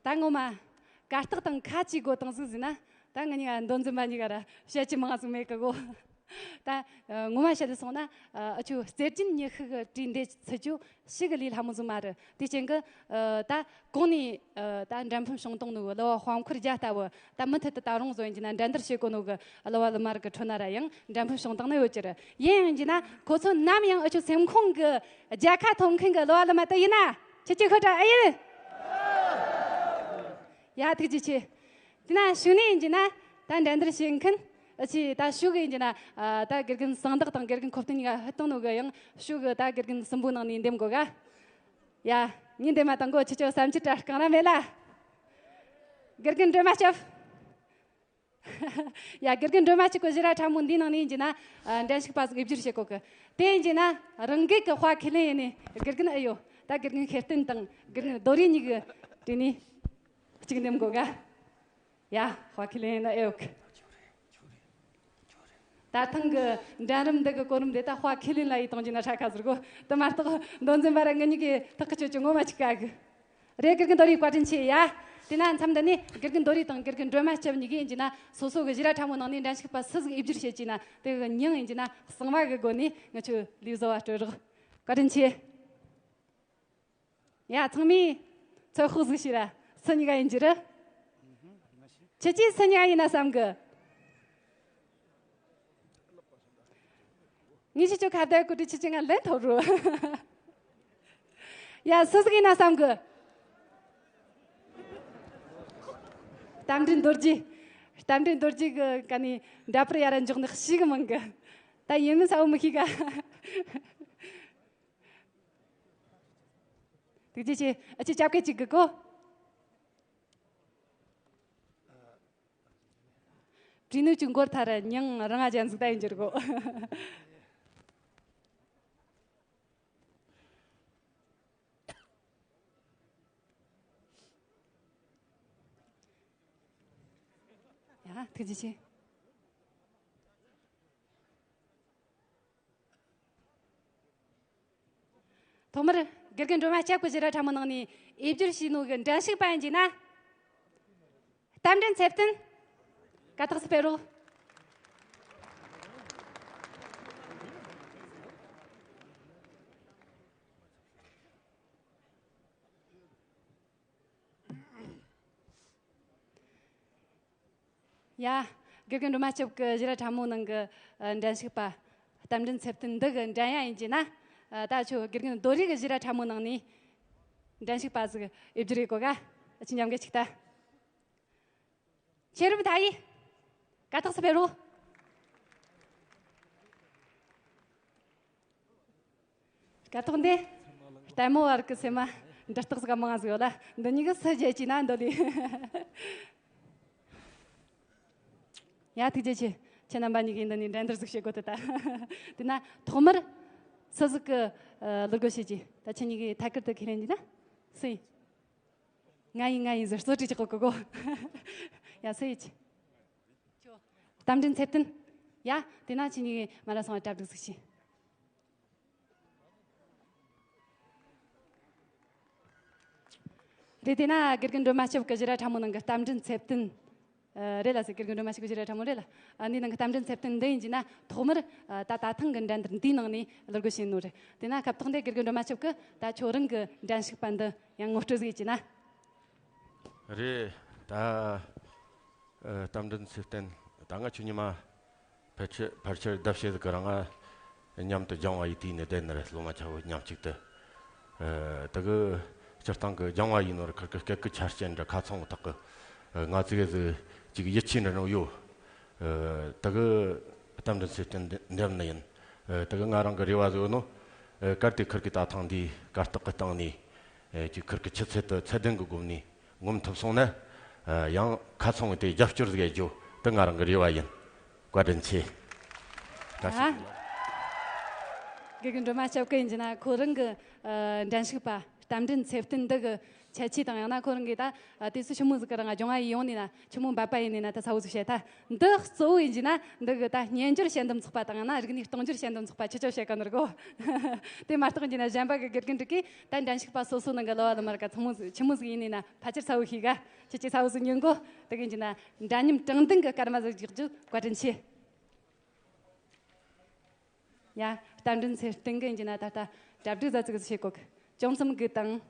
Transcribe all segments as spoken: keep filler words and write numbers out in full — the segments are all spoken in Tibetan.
ད་ངོ་མ་གར་སྟེགས་དང་ཁ་གཅིག་སྒོ་དང་ཟིག་ཟིན་ན། ད་ང་གཉིས་ཀ་མདོ་འཛིན་པ་གཉིས་ཀ་ར་བཤད་ཀྱི་མང་ཟིག་མེད་གི་གོ། ད་ངོ་མ་བཤད་དུ་སོང་ན། ཨ་ཆུ་རྩེ་རྒྱན་ཉི་ཤུ་གི་གྲས་འདི་ཚུད་རྒྱུ་ཞིག་གི་ལས་སླ་མོ་ཟིག་མ་རེད། དེ་རྐྱེན་གི་ད་གོང་ནས་ད་འགྲན་ཕམ་བྱུང་བཏང་ནོ་གི་གླུ་བ་དཔལ་འཁོར་རྒྱལ་ལྟ་བུ། ད་མུ་མཐུད་དུ་ད་རུང་བཟོ་ཡིན་གྱི་ན་འགྲན་བསྡུར་བྱེད་གོ་ནོ་གི་གླུ་བ་གླུ་མ་རིགས་གི་ཁྲོད་ན་ར་ཡང་འགྲན་ཕམ་བྱུང་བཏང་ནི་ཡོད་ཀྱི་རེད། ཡིན་ཡང་གྱི་ན་ཁོ་ཚོ་ནམ་ཡང་ཨ་ཆུ་སེམས་ཁོང་གི་རྒྱལ་ཁ་ཐོབ་མཁན་གི་གླུ་བ་གླུ་མ་དེ་ཡིན་ན། ཁྱེད་ཀྱི་ཁོ་ད་ཨེ་ཡིན། ཡ་ཐུགས་རྗེ་ཆེ། དེ་ན་ཞུ་ནས་ཡིན་གྱི་ན་ད་འགྲན་བསྡུར་བྱེད་མཁན། ཨ་ཆི་ད་ཞུ་གི་ཡིན་གྱི་ན། ད་དགེ་རྒན་གསང་བདག་དང་དགེ་རྒན་ཁོ་སྟོན་གཉིས་ཀ་ཧུད་བཏང་ནོ་གི་ཡང་ཞུ་གི་ད་དགེ་རྒན་གསུམ་པོ་ནང་ནས་འདེམས་དགོ་ག། ཡ། ངས་འདེམས་མ་བཏང་གོ། ཁྱེད་ཚོ་བསམ་ཚུལ་འདྲ་རྐང་ར་མེད་ལ། དགེ་རྒན་སྒྲོལ་མ་སྐྱབས། ཡ། དགེ་རྒན་སྒྲོལ་མ་སྐྱབས་ཀྱི་ཞུ་ར་ཕྲ་མོ་འདིའི་ནང་ནས་ཡིན་གྱི་ན། ཨ་འགྲན་ཞུགས་པ་ཟིག་ཨེ་བསྒྱུར་བྱེད་དགོ་གི། དེ་ཡིན་གྱི་ན་རང་སྒེར་གྱི་དཔའ་ཁས་ལེན་ཡིན་ནི་དགེ་རྒན་ཨེ་ཡོད། ད་དགེ་རྒན་ཤེར་བསྟན་དང་དགེ་རྒན་རྡོ་རིང་གཉིས་ཀྱི་གྲས་ནས་གཅིག་འདེམས་དགོ་ག། ཡ། དཔའ་ཁས་ལེན་ཡིན་ན་ཨེ་ཡོད་གི། ད་ཐེངས་ཀྱི་འགྲན་རིམ་འདི་གི་གོ་རིམ་འདི་ད་དཔའ་ཁས་ལེན་ལ་ཡིད་གཏོང་རྒྱུ་ན་ཧྲ་ཁ་ཟེར་གོ། དེ་མ་གཏོགས་མདོ་འཛིན་པ་ར་ང་གཉིས་ཀྱིས་ཐག་གི་ཆོད་ཀྱི་ངོ་མ་ཅིག་ག་གི། རེད། དགེ་རྒན་རྡོ་རིང་བཀའ་དྲིན་ཆེ་ཡ། དེ་ན་མཚམས་འདི་ནས་དགེ་རྒན་རྡོ་རིང་དང་དགེ་རྒན་སྒྲོལ་མ་སྐྱབས་གཉིས་ཀྱིས་ཡིན་གྱི་ན་སོ་སོ་གི་ཞུ་ར་ཕྲ་མོ་ནང་ནས་འགྲན་ཞུགས་པ་སུ་ཟིག་ཨེ་བསྒྱུར་བྱེད་ཀྱི་ན་དེ་གི་མྱིང་ཡིན་གྱི་ན་གསང་བ་གི་སྒོ་ནས་ང་ཆོ་ལས་བཟོ་བ་སྤྲོད་རོགས། བཀའ་དྲིན་ཆེ། ཡ། ཚང་མས་ཚོད་དཔག་ཟིག་བྱོས་ར། སུ་གཉིས་ཀ་ཡིན་རྒྱུ་རེད། ཁྱེད་ཀྱིས་སུ་གཉིས་ཀ་ཡིན་ན་བསམ་གི། ངས་ཁྱེད་ཆོ་ཁ་བརྡ་གོ་དུས་ཁྱེད་ཀྱིས་ང་ལན་ཐོབ་རོ། ཡ། སུ་ཟིག་ཡིན་ན་བསམ་གི། རྟ་མགྲིན་རྡོ་རྗེ། རྟ་མགྲིན་རྡོ་རྗེ་གི་ཀ་ནས་འདྲ་པར་ཡ་ར་འཇོག་ནི་ཞིག་མང་གི། ད་ཡིན་མིན་ས་བོ་མི་ཤེས་ག། ཐུགས་རྗེ་ཆེ། ཨ་ཅེ་སྐྱབས་ཀ་ཅིག་གི་གོ། བྲིས་ནོ་ཅིག་མགོར་ཐལ་ར་མྱིང་རང་ང་ཅན་ཟིག་ད་ཡིན་རྒྱུ་རེད་གོ། ཡ། ཐུགས་རྗེ་ཆེ། ཐོག་མར་དགེ་རྒན་སྒྲོལ་མ་སྐྱབས་ཀྱི་ཞུ་ར་ཕྲ་མོ་ནང་ནས་ཨེ་བསྒྱུར་བྱས་ནོ་གི་འགྲན་ཞུགས་པ་ཡིན་གྱི་ན། རྟ་མགྲིན་ཚེ་བརྟན། ཀ་ཐག་སུ་ཕེབས་རོགས། ཡ། དགེ་རྒན་སྒྲོལ་མ་སྐྱབས་ཀྱི་ཞུ་ར་ཕྲ་མོ་ནང་གི་ཨ་འགྲན་ཞུགས་པ་རྟ་མགྲིན་ཚེ་བརྟན་འདི་གི་འགྲན་ཡ་ཡིན་གྱི་ན། ཨ་ད་ཁྱོད་དགེ་རྒན་རྡོ་རིང་གི་ཞུ་ར་ཕྲ་མོ་ནང་ནས་འགྲན་ཞུགས་པ་ཟིག་ཨེ་བསྒྱུར་ཡེ་གོ་ག། ཨ་ཅེ་མཉམ་གི་ཅིག་ལྟ། ཤེས་རབ་མཐའ་ཡས། ཀ་ཐག་སུ་ཕེབས་རོགས། སྐབས་ཐོག་འདི། ལྟད་མོ་བ་རིགས་ཀྱི་སེམས་མ་འདྲི་རྟགས་ཟིག་མང་ཟིག་ཡོད་ལ། འདི་གཉིས་ཀྱིས་སུ་རྒྱལ་གྱི་ན་འདོད་ལེ། ཡ། ཐུགས་རྗེ་ཆེ། ཁྱེད་རྣམ་པ་གཉིས་ཀྱིས་འདི་ནས་འགྲན་བསྡུར་ཟིག་བྱེད་དགོས་ཏེ་ད། དེ་ན་ཐོག་མར་སུ་ཟིག་གི་ཨ་གླུ་སྒོ་ཕྱེ་རྒྱུ། ད་ཁྱེད་གཉིས་ཀྱིས་ཐད་ཀར་དུ་ཁས་ལེན་རྒྱུ་ན་སུ་ཡིན། ང་ཡིན་ང་ཡིན་ཟེར་རྩོད་གྲས་ཀྱི་གོ་གོ་གོ། ཡ། སུ་ཡིན་ཅི། རྟ་མགྲིན་ཚེ་བརྟན། ཡ། དེ་ན་ཁྱེད་གཉིས་ཀྱིས་མ་ལ་སོང་བ་གྲ་སྒྲིག་ཟིག་བྱོས། རེད། དེ་ན་དགེ་རྒན་སྒྲོལ་མ་སྐྱབས་ཀྱི་ཞུ་ར་ཕྲ་མོ་ནང་གི་རྟ་མགྲིན་ཚེ་བརྟན། ཨ་རེད་ལ་ཟེར། དགེ་རྒན་སྒྲོལ་མ་སྐྱབས་ཀྱི་ཞུ་ར་ཕྲ་མོ་རེད་ལ། ཨ་འདི་ནང་གི་རྟ་མགྲིན་ཚེ་བརྟན་འདི་ཡིན་གྱི་ན་ཐོག་མར་ཨ་ད་ད་ཐེངས་ཀྱི་འགྲན་བསྡུར་འདིའི་ནང་ནས་གླུ་སྒོ་ཕྱེ་ནོ་རེད། དེ་ན་སྐབས་ཐོག་འདི་དགེ་རྒན་སྒྲོལ་མ་སྐྱབས་ཀྱིས་ད་ཁྱོད་རང་གི་འགྲན་ཞུགས་པ་འདི་ཡང་ངོ་སྤྲོད་ཟིག་བྱས་ན། རེད། ད་ཨ་རྟ་མགྲིན་ཚེ་བརྟན། ད་ང་ཁྱོད་ཉི་མ་ཕལ་ཆེར་ཕལ་ཆེར་ཟླ་ཕྱེད་ཟིག་གི་རིང་ང་མཉམ་དུ་ལྗང་བ་ཡི་དུས་ནས་བསྡད་ནི་རེད། སློབ་མ་ཆ་བོ་མཉམ་གཅིག་ཏུ། ཨ་དེ་གི་སྤྱིར་བཏང་གི་ལྗང་བ་ཡིན་ནོ་ར་ཁིར་གི་སྐད་གི་ཆ་རྐྱེན་འདྲ་ཁ་ཚང་བོ་དག་གི། ཨ་ང་ཚོ་གི་ཟིག་ཅིག་ཡིད་ཆེས་འདྲ་ནོ་ཡོད། ཨ་དེ་གི་རྟ་མགྲིན་ཚེ་བརྟན་འདེམས་ནི་ཡིན། ཨ་དེ་གི་ང་རང་གི་རེ་བ་ཟིག་ཡོད་ནོ། ཨ་གལ་ཏེ་ཁིར་གི་ད་ཐེངས་འདི་གར་སྟེགས་གི་སྟེང་ནས་ཨ་ཅིག་ཁིར་གི་ཆུ་ཚད་དེ་ཚད་ལྡན་གི་སྒོ་ནས་ངོམ་ཐུབ་སོང་ན། ཨ་ཡང་ཁ་ཚང་བོ་དེ་རྒྱབ་སྐྱོར་ཟིག་ཡེད་རྒྱུ་དེ་ང་རང་གི་རེ་བ་ཡིན། བཀའ་དྲིན་ཆེ། བཀྲ་ཤིས་བདེ་ལེགས། དགེ་རྒན་སྒྲོལ་མ་སྐྱབས་ཀྱིས་ཡིན་གྱི་ན་ཁོ་རང་གི་ཨ་འགྲན་ཞུགས་པ་རྟ་མགྲིན་ཚེ་བརྟན་འདི་གི་ ཁྱད་ཆོས་དང་། ཡང་ན་ཁོ་རང་གིས་ད་ཨ་དུས་ཚོད་ཆི་མོ་ཟིག་གི་རིང་ལྗོང་བ་ཡི་ཡོང་ནས་ན། ཆི་མོ་འབབ་པ་ཡིན་ནས་ན། ད་ས་བོ་ཟིག་བཤད། ད་འདི་གཙོ་བོ་ཡིན་གྱི་ན་འདི་གི་ད་སྨྱན་སྦྱོར་བཤད་འདུམ་ཚོགས་པ་དང་། ཡང་ན་རིག་གནས་གཏོང་སྦྱོར་བཤད་འདུམ་ཚོགས་པ་ཆི་ཆོ་བཤད་གི་ནོར་གོ། དེ་མ་གཏོགས་ཡིན་གྱི་ན་གཞན་པ་གི་དགེ་རྒན་རིགས་ཀྱིས་ད་འགྲན་ཞུགས་པ་སོ་སོ་ནང་གི་གླུ་བ་གླུ་མ་རིགས་ཚང་མོ་ཟིག་ཆི་མོ་ཟིག་ཡིན་ནས་ན་ཕལ་ཆེར་ས་བོ་ཤེས་ག། ཁྱེད་ཀྱིས་ས་བོ་ཟིག་ཉན་གོ། དེ་གི་ཡིན་གྱི་ན་འདྲ་མཉམ་དྲང་བདེན་གི་སྐར་མ་ཟིག་རྒྱག་རྒྱུ་བཀའ་དྲིན་ཆེ། ཡ། རྟ་མགྲིན་ཚེ་བརྟན་གི་ཡིན་གྱི་ན་ད་ལྟ་གྲ་སྒྲིག་ཟ་ཚིག་ཟིག་བྱེད་གོ། ཅུང་ཙམ་སྒུག་དང་།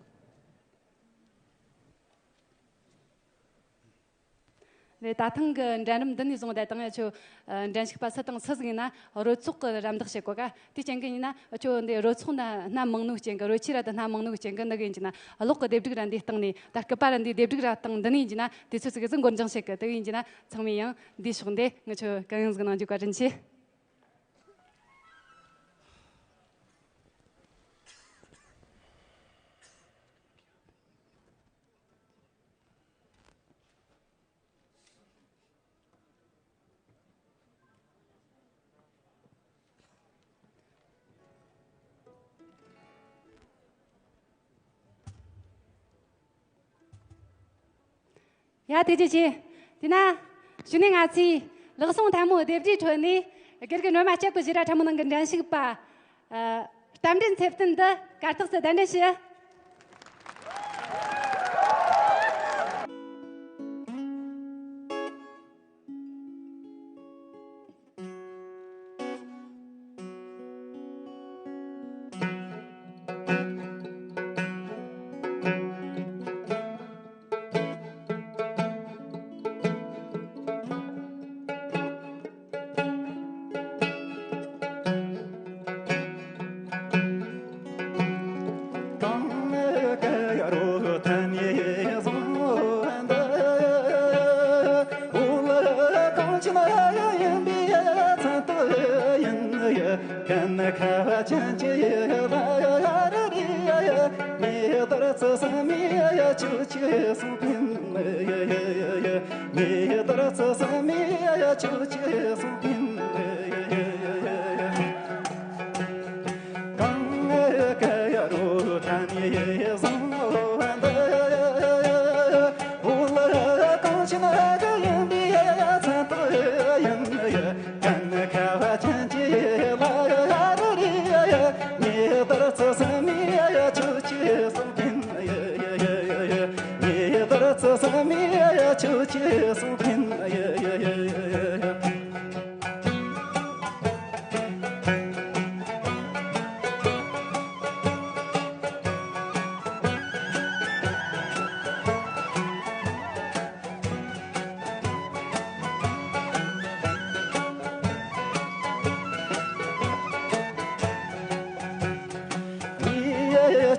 རེད། ད་ཐེངས་ཀྱི་འགྲན་རིམ་འདི་ནས་བཟུང་བསྡད་དང་། ཡ་ཆོ་ཨ་འགྲན་ཞུགས་པ་སུ་དང་སུ་ཟིག་ཡིན་ན་རོལ་ཚོགས་ཀྱི་རམ་འདེགས་བྱེད་གོ་ག། དེ་རྐྱེན་གྱིས་ཡིན་ན་ཨ་ཆོ་འདི་རོལ་ཚོགས་ན་སྣ་མང་ནོ་རྐྱེན་གྱིས། རོལ་ཆས་ར་དེ་སྣ་མང་ནོ་རྐྱེན་གྱིས། འདི་གི་ཡིན་གྱི་ན་གློག་གི་ལྡེབས་སྒྲིག་ར་འདི་སྟེང་ནས། ད་སྐུད་པ་ར་འདི་ལྡེབས་སྒྲིག་ར་སྟེང་འདི་ནས་ཡིན་གྱི་ན་དུས་ཚོད་ཟིག་གི་ཟིག་འགོར་འགྱངས་བྱེད་གི། དེ་གི་ཡིན་གྱི་ན་ཚང་མས་ཡང་འདིའི་ཕྱོགས་འདི་ང་ཆོ་གུ་ཡངས་ཟིག་གནང་རྒྱུ་བཀའ་དྲིན་ཆེ། ཡ། ཐུགས་རྗེ་ཆེ། དེས་ན་གཞུག་ནས་ང་ཚོས་ལག་ཟུང་ཐལ་མོ་རྡེབ་སྒྲའི་ཁྲོད་ནས་དགེ་རྒན་སྒྲོལ་མ་སྐྱབས་ཀྱི་བཞུགས་གྲལ་ཕྲ་མོ་ནང་གི་འགྲན་ཞུགས་པ། ཨ། རྟ་མགྲིན་ཚེ་བརྟན་འདི་གར་སྟེགས་སུ་གདན་འདྲེན་ཞུ།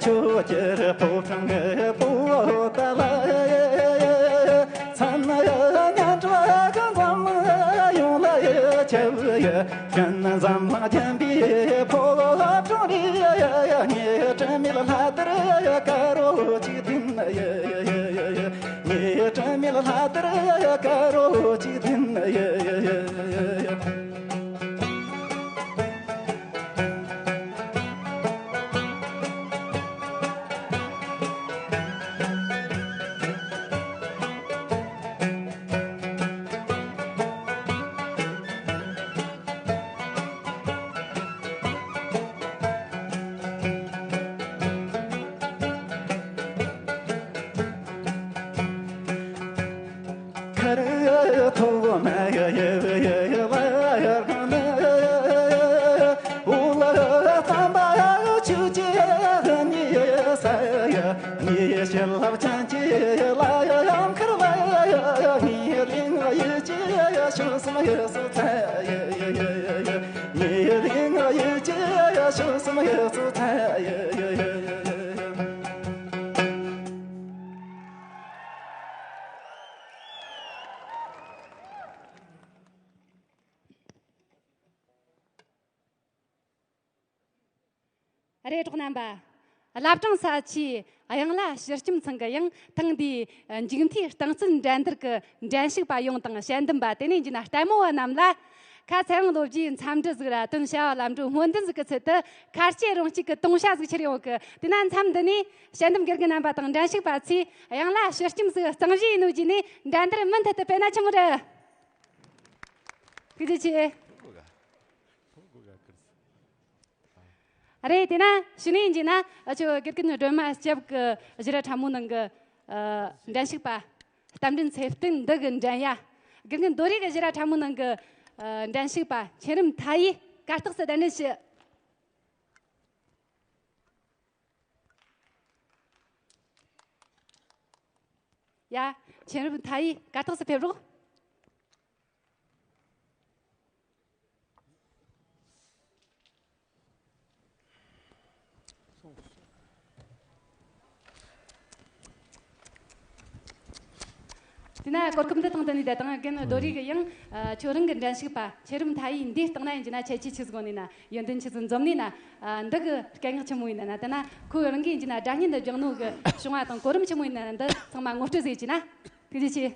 ཆོས་ཀྱི་ཕོ་བྲང་པོ་ཏཱ་ལ། མཚན་སྙན་གྲགས་འཛམ་གླིང་ཡོངས་ལ་ཁྱབ། ཀུན་འཛམ་གླིང་མཁྱེན་པའི་ཕོ་བྲང་རེད། ངའི་དྲི་མེད་ལྷ་དར་དཀར་པོ་གཅིག་འཐེན། ངའི་དྲི་མེད་ལྷ་དར་དཀར་པོ་གཅིག་འཐེན། ཁར་ཐོག་མ་ཡ་ཡ་ཡ་ཡ་ལ་ཡ་ག་ན། འོ་ལ་དམ་པ་ཆོས་ཀྱི་ཉི་ས་ཡ། ཉི་ཞལ་ལྷ་བྱང་གི་ལ་ཡ་ཡང་ཁར་ལ་ཡ། ཉི་ལིང་ཡི་ཅི་ཤོ་སམ་ཡ་སུ་ཚ་ཡ། ཉི་ལིང་ཡི་ཅི་ཤོ་སམ་ཡ་སུ་ཚ་ཡ། རེད། གྲོགས་རྣམ་པ། བླ་བྲང་ས་ཆའི་གཡང་ལྷ་ཕྱི་སྐྱོམ་ཚང་གི་ཡང་ཐེངས་འདིའི་མཇུག་མཐའི་རྟིང་རྩོད་འགྲན་བསྡུར་གྱི་འགྲན་ཞུགས་པ་ཡོངས་དང་། དཔྱད་འདེམས་པ། དེ་ནས་ཡིན་གྱི་ན་ལྟད་མོ་བ་རྣམས་ལ་ ཁ་ཚེ་དབང་ལོ་བརྒྱའི་འཚམས་འདྲི་ཟིག་ར་དོན་བྱ་བ་ལམ་འགྲོ་སྨོན་འདུན་ཟིག་གི་ཚུལ་དུ་ཁ་ལྕེ་རོང་གཅིག་གི་དུང་བྱ་ཟིག་ཁྱེར་ཡོང་གི། དེ་ན་མཚམས་འདི་ནས་དཔྱད་འདེམས་དགེ་རྒན་རྣམ་པ་དང་འགྲན་ཞུགས་པ་ཚོས་དབྱངས་ལ་ཕྱིར་སྐྱོམ་ཟིག་གཏོང་གཞི་ཡིན་ནོ་གྱིས་ནས་འགྲན་བསྡུར་མུ་མཐུད་དུ་སྤེལ་ན་ཆི་མོ་རེད། ཐུགས་རྗེ་ཆེ། རེད། དེ་ན་ཕྱི་ནས་ཡིན་གྱི་ན་ཨ་ཆོ་དགེ་རྒན་སྒྲོལ་མ་སྐྱབས་ཀྱི་ཞི་ར་ཁྲ་མོ་ནང་གི་ཨ་འགྲན་ཞུགས་པ། རྟ་མགྲིན་ཚེ་བརྟན་འདི་གི་འགྲན་ཡ། དགེ་རྒན་རྡོ་རིག་གི་ཞི་ར་ཁྲ་མོ་ནང་གི་ཨ་འགྲན་ཞུགས་པ་མཁྱེན་རབ་མཐའ་ཡས་གར་སྟེགས་སུ་གདན་འདྲེན་ཞུ། ཡ། མཁྱེན་རབ་མཐའ་ཡས་གར་སྟེགས་སུ་ཕེབས་རོགས། དེ་ན་གོ་སྐབས་འདི་དང་བསྟུན་ནས་ད་དང་རྒན་རྡོ་རིག་གི་ཡང་ཨ་ཁྱོད་རང་གི་འགྲན་ཞུགས་པ་མཁྱེན་རབ་མཐའ་ཡས་འདིའི་སྟེང་ན་ཡིན་གྱི་ན་ཁྱད་ཆོས་ཆི་ཟིག་ཡོད་ནི་ན། ཡོན་ཏན་ཆི་ཟིག་འཛོམས་ནི་ན། ཨ་འདི་གི་སྐད་ངག་ཆི་མོ་ཡིན་ན་ན། དེ་ན་ཁོ་རང་གིས་ཡིན་གྱི་ན་སྒྲ་སྙན་འདི་སྦྱོང་ནོ་གི་བྱུང་བ་དང་གོ་རིམ་ཆི་མོ་ཡིན་ན་ན། འདི་ཚང་མ་ངོ་སྤྲོད་ཟིག་བྱས་ན། ཐུགས་རྗེ་ཆེ།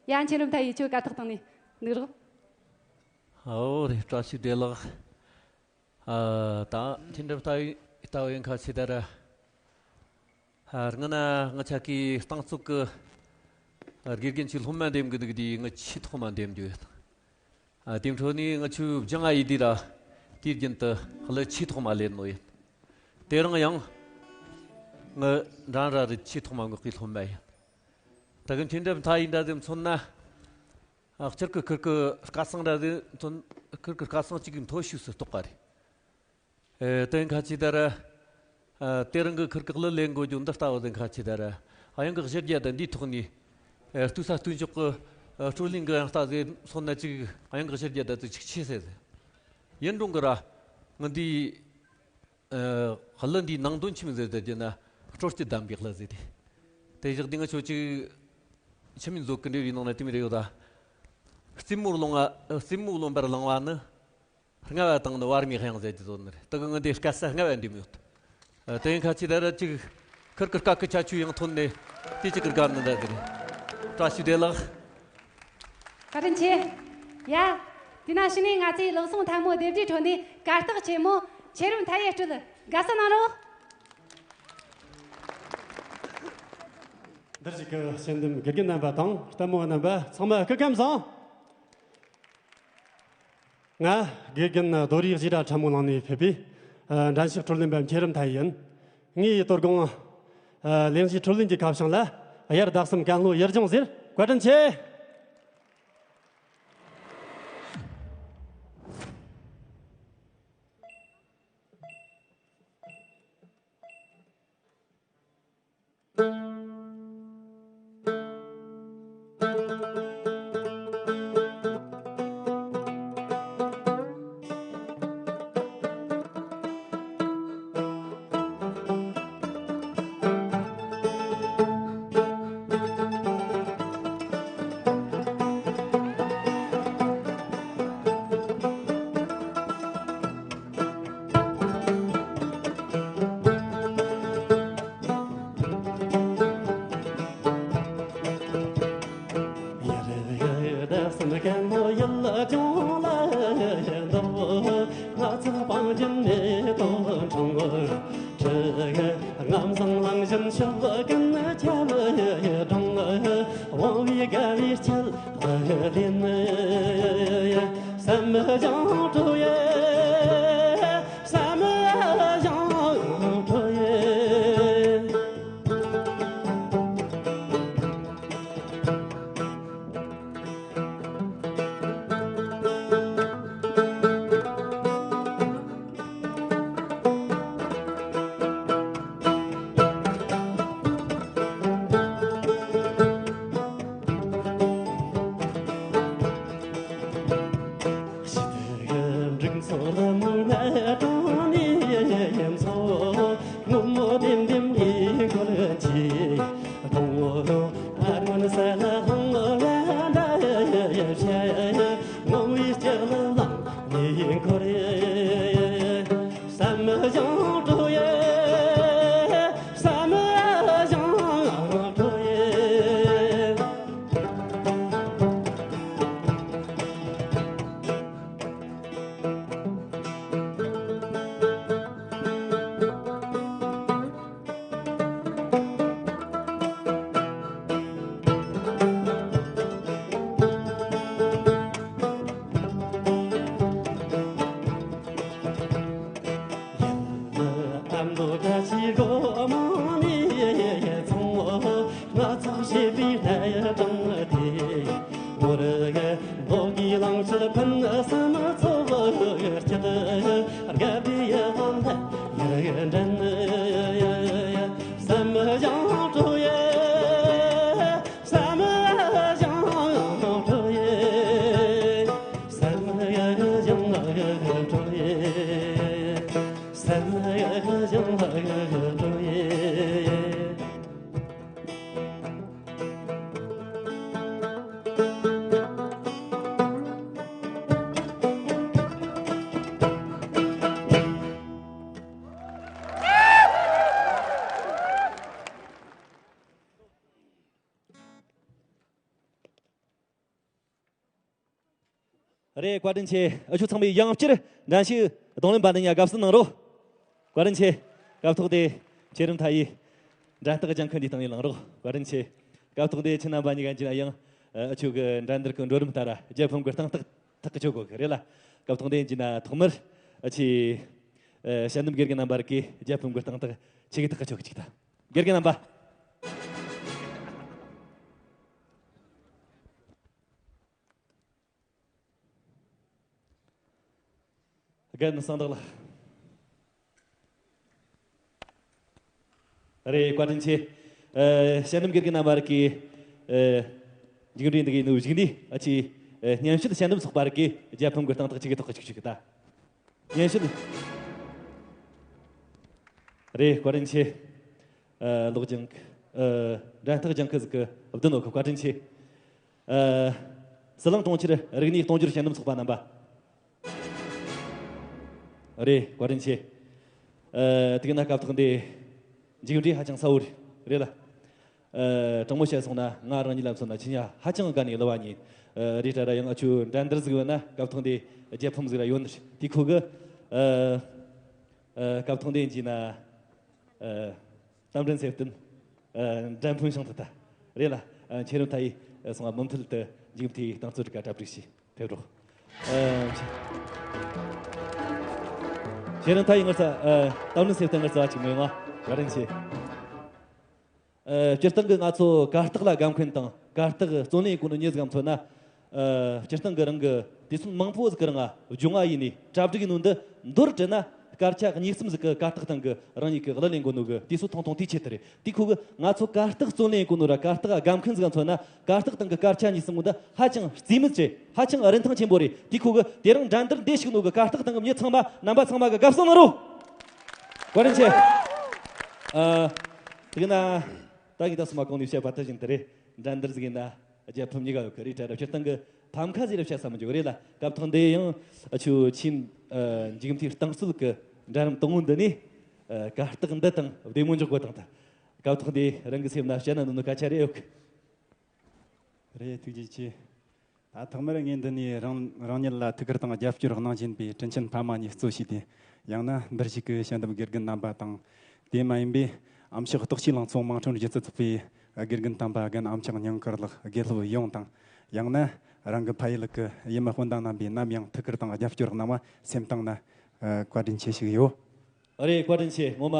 ཡ། མཁྱེན་རབ་མཐའ་ཡས་ཁྱོད་གར་སྟེགས་སྟེང་ནས་འདུག་རོགས། ཨོ་རེད། བཀྲ་ཤིས་བདེ་ལེགས། ཨ་ད་མཁྱེན་རབ་མཐའ་ཡས་ལྟ་བུ་ཡིན་ཁ་ཆེ་ད་ར། ཨ་སྔ་ན་ང་ཆ་གི་རྟིང་རྩོད་གི་དགེ་རྒན་གྱི་སློབ་མ་འདེམས་གི་འདུག་དེ་ང་ཆེས་ཐོག་མ་འདེམས་རྒྱུ་ཡོད། ཨ་དེ་འཕྲོ་ནས་ང་ཆོས་སྦྱང་ཨ་ཡི་དེ་ར། དེའི་རྒྱུན་དུ་ལ་ཆེས་ཐོག་མ་ལེན་ནོ་ཡིན། དེ་རིང་ཡང་ང་འདྲ་འདྲ་རེད། ཆེས་ཐོག་མ་ངོ་གི་སློབ་མ་ཡིན། ད་གི་མཁྱེན་རབ་མཐའ་ཡས་འདྲ་དེ་མཚོན་ན། ཨ་སྤྱིར་གི་ཁུར་གི་སྐལ་བཟང་འདྲ་དེ་མཚོན། ཁུར་གི་སྐལ་བཟང་གཅིག་གི་མཐོ་ཤོས་སུ་གཏོགས་པ་རེད། ཨེ་དེ་ཁ་ཅིག་ད་ར། ཨ་དེ་རིང་གི་ཁུར་གི་ལ་ལེན་དགོས་རྒྱུ་འདི་ལྟ་བུ་དེ་ཁ་ཅིག་ད་ར། ཨ་ཡང་གི་གཞི་རྒྱ་ད་འདིའི་ཐོག་ནས། ཨེ་ལྟོས་ས་ལྟོས་འཇོག་གི་ཨ་སྤྲོ་ལེན་གི་ཡང་ལྟ་ཟེ་སོང་ན་ཅིག་ཨ་ཡང་གི་གཞི་རྒྱ་ད་ཅིག་ཆིག་ཆེ་ཟེར་ཟེར། ཡིན་རུང་གི་ར། ང་འདི་ཨ་གླུ་འདིའི་ནང་དོན་ཆི་མོ་ཟེར་ཟེར་རྒྱུ་ན། སྤྲོ་སྐྱིད་ལྡན་པའི་གླུ་ཟེར་ཏེ། དེ་བཞག་འདི་ང་ཆོ་ཅིག་ཆི་མོ་མཛོད་ཀྱི་འབྲེལ་བའི་ནང་ན་དེ་མོ་རེ་ཡོད་ད། རྩེ་མོར་ལོངས་པ། རྩེ་མོ་རློན་པར་བླངས་པ་ནི། རྔ་བ་དང་ནི་བར་མའི་དབྱངས་ཟེར་གྱི་བཟོ་ནི་རེད། དེ་གི་ང་འདི་སྐད་ས་རྔ་བ་འདི་མོ་ཡོད། ཨ་དེ་ཡིན་ཁ་ཅིག་ད་ར་ཅིག་ཁུར་གི་སྐད་གི་ཁྱད་ཆོས་ཡང་ཐོན་ནས་དེ་ཅིག་གི་དགའ་ནི་འདྲ་ཟེར། བཀྲ་ཤིས་བདེ་ལེགས། བཀའ་དྲིན་ཆེ། ཡ། དེ་ན་ཕྱི་ནས་ང་ཚོའི་ལག་ཟུང་ཐལ་མོ་རྡེབ་སྒྲའི་ཁྲོད་ནས་གར་སྟེགས་ཆེན་མོ་མཁྱེན་རབ་མཐའ་ཡས་སྤྲུལ་དགའ་བསུ་གནང་རོགས། འདིར་བཞུགས་ཀྱི་དཔྱད་འདེམས་དགེ་རྒན་རྣམ་པ་དང་ལྟད་མོ་བ་རྣམ་པ་ཚང་མ་སྐུ་ཁམས་བཟང་། ང་དགེ་རྒན་རྡོ་རིག་ཞི་ར་ཁྲ་མོ་གླིང་ནས་ཕེབས་པའི་ཨ་འགྲན་ཞུགས་སྤྲོ་ལེན་པ་མཁྱེན་རབ་མཐའ་ཡས་ཡིན། ངའི་དོ་དགོང་ཨ་གླེང་གཞི་སྤྲོ་ལེན་གྱི་ཁ་བྱང་ལ་དབྱར་ཟླ་གསུམ་ཀན་ལྷོ་ཡུལ་ལྗོངས་ཟེར། བཀའ་དྲིན་ཆེ། རེད། བཀའ་དྲིན་ཆེ། ཨ་ཆོ་ཚང་མས་ཡང་བསྐྱར་འགྲན་ཞུགས་རྡུང་ལེན་པ་འདི་གཉིས་དགའ་བསུ་གནང་རོགས། བཀའ་དྲིན་ཆེ། སྐབས་ཐོག་དེ་ཆེ་རིམ་མཐའ་ཡས་འགྲན་རྟགས་རྒྱང་འཁོར་འདིའི་སྟེང་ནས་ལངས་རོགས། བཀའ་དྲིན་ཆེ། སྐབས་ཐོག་དེ་ཁྱེད་རྣམ་པ་གཉིས་ཀ་ཡིན་གྱི་ན་ཡང་ཨ་ཆོ་གི་འགྲན་བསྡུར་གྱི་འགྲོ་རིམ་ལྟར་རྒྱལ་ཕམ་གྱི་སྟངས་རྟགས་ཐག་གི་ཆོད་དགོས་གི་རེད་ལ། སྐབས་ཐོག་དེ་ཡིན་གྱི་ན་ཐོག་མར་ཨ་ཆེ་ཨ་དཔྱད་འདེམས་དགེ་རྒན་རྣམ་པ་རིགས་ཀྱིས་རྒྱལ་ཕམ་གྱི་སྟངས་རྟགས་ཆེ་གི་ཐག་གི་ཆོད་གི་ཅིག་ད། དགེ་རྒན་རྣམ་པ། རྒན་གསང་བདག་ལགས། རེད། བཀའ་དྲིན་ཆེ། ཨ་དཔྱད་འདེམས་དགེ་རྒན་རྣམ་པ་རིགས་ཀྱིས་ཨ་མཇུག་འབྲས་འདི་གའི་ནུ་གཞུག་ནས་ཨ་ཆེ་ཨ་སྙན་ཞུ་དཔྱད་འདེམས་ཚོགས་པ་རིགས་ཀྱིས་རྒྱལ་ཕམ་གྱི་སྟངས་རྟགས་ཆེ་གི་ཐག་གི་ཆོད་གི་ད། སྙན་ཞུ། རེད། བཀའ་དྲིན་ཆེ། ཨ་ལོག་ཅིང་ཨ་འགྲན་རྟགས་རྒྱང་ཁུལ་ཟིག་གི་བདུན་ནོ་གི། བཀའ་དྲིན་ཆེ། ཨ་ཟི་ལིང་གྲོང་ཁྱེར་རིག་གནས་སྟོང་འབྱོར་དཔྱད་འདེམས་ཚོགས་པ་རྣམ་པ། རེད། བཀའ་དྲིན་ཆེ། ཨ་དེ་ག་ན་སྐབས་ཐོག་འདི་མཇུག་འབྲས་ཧ་ཅང་གསལ་བོ་རེད་ལ། ཨ་དྲང་མོ་བཤད་སོང་ན་ང་རང་ཉིད་ལ་མཚོན་ན་ཁྱེད་ཉ་ཧ་ཅང་དགའ་ནས་གླུ་བ་ཉིད། ཨ་རེད་ད་ར་ཡང་ཨ་ཆོ་འགྲན་བསྡུར་ཟིག་ཡོད་ན་སྐབས་ཐོག་འདི་རྒྱལ་ཕམ་ཟིག་ར་ཡོད་ནི་རེད། དེ་ཁོ་གི་ཨ་ཨ་སྐབས་ཐོག་འདི་ཡིན་གྱི་ན། ཨ་རྟ་མགྲིན་ཚེ་བརྟན། ཨ་འགྲན་ཕུན་ཤང་ཐུ་ཐ་རེད་ལ། ཨ་ཆེ་རིམ་མཐའ་ཡས་ཨ་སོང་བ་མུ་མཐུད་དུ་མཇུག་མཐའི་རྟིང་རྩོད་རིག་ག་གྲ་སྒྲིག་ཞིག་ཕེབས་རོགས། ཨ་ཆེ་ཆེ་རིམ་མཐའ་ཡས་ངར་ཚ་ཨ་རྟ་མགྲིན་ཚེ་བརྟན་ངར་ཚ་ཅིག་མོ་ཡོང་ང་བཀའ་དྲིན་ཆེ། ཨ་སྤྱིར་བཏང་གི་ང་ཚོ་གར་སྟེགས་ལ་དགའ་མཁན་དང་གར་སྟེགས་རྩོད་ལེན་གོ་ནོ་མྱི་ཟིག་ག་མཚོན་ན། ཨ་སྤྱིར་བཏང་གི་རང་གི་དུས་ཚོད་མང་པོ་ཟིག་གི་རིང་ང་སྦྱོང་བ་ཡིན་ནས་གྲ་སྒྲིག་ཡིན་ནོ་འདི་མདོར་དྲིལ་ན་སྐར་ཆ་གཉིས་གསུམ་ཟིག་གི་གར་སྟེགས་སྟེང་གི་རང་ཉིད་ཀྱི་གླུ་ལེན་གོ་ནོ་གི་དུས་ཚོད་ཐུང་ཐུང་དེའི་ཆེད་དུ་རེད། དེ་ཁོ་གི་ང་ཚོ་གར་སྟེགས་རྩོད་ལེན་གོ་ནོ་ར་གར་སྟེགས་དགའ་མཁན་ཟིག་ག་མཚོན་ན་གར་སྟེགས་སྟེང་གི་སྐར་ཆ་གཉིས་གསུམ་གོ་འདི་ཧ་ཅང་རྩིས་མེད་ཆེ། ཧ་ཅང་རིན་ཐང་ཆེན་པོ་རེད། དེ་ཁོ་གི་དེ་རིང་འགྲན་བསྡུར་འདི་ཞུགས་ནོ་གི་གར་སྟེགས་སྟེང་གི་མྱི་ཚང་མ་རྣམ་པ་ཚང་མ་གི་དགའ་བསུ་གནང་རོགས། བཀའ་དྲིན་ཆེ། ཨ་དེ་གི་ན། ད་ངས་ད་སོ་མ་གོང་ནས་བཤད་པ་ལྟར་བཞིན་དུ་རེད། འགྲན་བསྡུར་ཟིག་ཡིན་ན་རྒྱལ་ཕམ་གཉིས་ཀ་ཡོད་གི་རེད། གྲལ་རབ་སྤྱིར་བཏང་གི་ཕམ་ཁ་ཟིག་རབ་བཤད་ས་མི་འཇོག་རེད་ལ། སྐབས་ཐོག་འདི་ཡང་ཨ་ཆོ་ཆིན་ཨ་མཇུག་མཐའི་རྟིང་རྩོད་གི་འགྲན་རིམ་དང་པོ་འདི་ནས་ཨ་གར་སྟེགས་འདི་དང་བདེ་མོ་འཇོག་དགོས་དང་ད། སྐབས་ཐོག་འདི་རང་གི་སེམས་ན་བཤད་ན་ནོ་ནོ་སྐད་ཆ་རེད་ཡོད་གི། རེད། ཐུགས་རྗེ་ཆེ། ད་ཐོག་མར་ངས་འདི་ནས་རང་རང་ཉིད་ལ་ཐུགས་ཁུར་དང་རྒྱབ་སྐྱོར་གནང་བཞིན་པའི་དྲིན་ཆེན་ཕ་མ་གཉིས་གཙོ་བྱས་ཏེ། ཡང་ན་འདིར་བཞུགས་ཀྱི་དཔྱད་འདེམས་དགེ་རྒན་རྣམ་པ་དང་། དེ་མ་ཡིན་པའི་ཨམ་ཕྱོགས་གཏོགས་ཆོས་ལང་ཚོ་དམངས་ཁྲོད་སྒྱུ་རྩལ་ཚོགས་པའི་དགེ་རྒན་དམ་པ་རྒན་ཨམ་ཕྱོགས་ཉང་དཀར་ལགས། དགེ་སློབ་ཡོངས་དང་། ཡང་ན་རང་གི་ཕ་ཡུལ་གྱི་ཡུལ་མི་སྤུན་ཟླ་རྣམ་པས་ནམ་ཡང་ཐུགས་ཁུར་དང་རྒྱབ་སྐྱོར་གནང་བ་སེམས་གཏིང་ན་བཀའ་དྲིན་ཆེ་ཞུ་གི་ཡོད། རེད། བཀའ་དྲིན་ཆེ། ངོ་མ་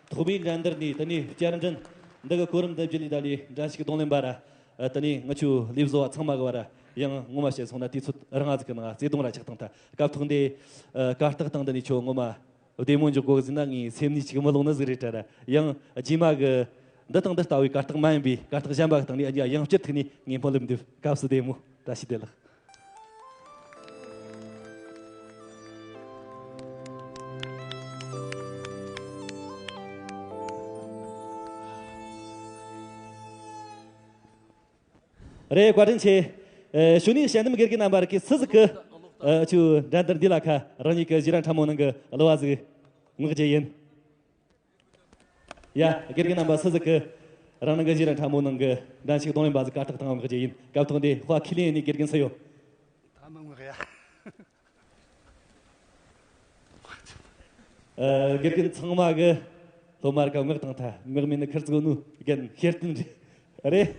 ཐོག་མའི་འགྲན་བསྡུར་ནས་དེ་ནས་བསྐྱར་འགྲན་འདི་གི་གོ་རིམ་འདི་བརྒྱུད་ལས་ད་ལས་འགྲན་ཞུགས་རྡུང་ལེན་པ་ར་དེ་ནས་ང་ཆོ་ལས་བཟོ་བ་ཚང་མ་གི་བར་ཡང་ངོ་མ་བཤད་སོང་ན་དུས་ཚོད་རིང་ང་ཟིག་གི་ནང་བརྩེ་དུང་ར་ཆགས་བཏང་ཐལ། སྐབས་ཐོག་འདི་གར་སྟེགས་སྟེང་འདི་ནས་ཁྱོད་ངོ་མ་བདེ་མོ་འཇོག་དགོས་ཟིན་ན་ངའི་སེམས་ནས་ཅིག་མི་ལོང་ནི་ཟིག་རེད་དྲ་ར། ཡང་རྗེས་མ་གི་འདི་དང་འདི་ལྟ་བུའི་གར་སྟེགས་མ་ཡིན་པའི་གར་སྟེགས་གཞན་པ་གི་སྟེང་ནས་ཡང་བསྐྱར་ཐུག་ནས་ངས་སྨོན་ལམ་འདེབས། སྐབས་སུ་བདེ་མོ། བཀྲ་ཤིས་བདེ་ལེགས། རེད། བཀའ་དྲིན་ཆེ། ཨ་གཞུག་ནས་དཔྱད་འདེམས་དགེ་རྒན་རྣམ་པ་རིགས་ཀྱིས་སུ་ཟིག་གི་ཨ་ཆུ་འགྲན་བསྡུར་འདི་ལ་ཁ་རང་ཉིད་ཀྱི་གཞས་ར་ཕྲ་མོ་ནང་གི་གླུ་བ་ཟིག་མངགས་རྒྱུ་ཡིན། ཡ། དགེ་རྒན་རྣམ་པ་སུ་ཟིག་གི་རང་ནང་གི་གཞས་ར་ཕྲ་མོ་ནང་གི་འགྲན་ཞུགས་རྡུང་ལེན་པ་ཟིག་གར་སྟེགས་སྟེང་མངགས་རྒྱུ་ཡིན། སྐབས་ཐོག་འདི་དཔའ་ཁས་ལེན་ནས་དགེ་རྒན་སུ་ཡོད། ད་མི་མངགས་ཡ། ཨ་དགེ་རྒན་ཚང་མ་གི་སློབ་མ་ར་ག་མངགས་བཏང་ཐལ། མངགས་མེད་ནི་ཁིར་ཙི་གོ་ནུ་རྒན་ཤེར་བསྟན་རེད། རེད།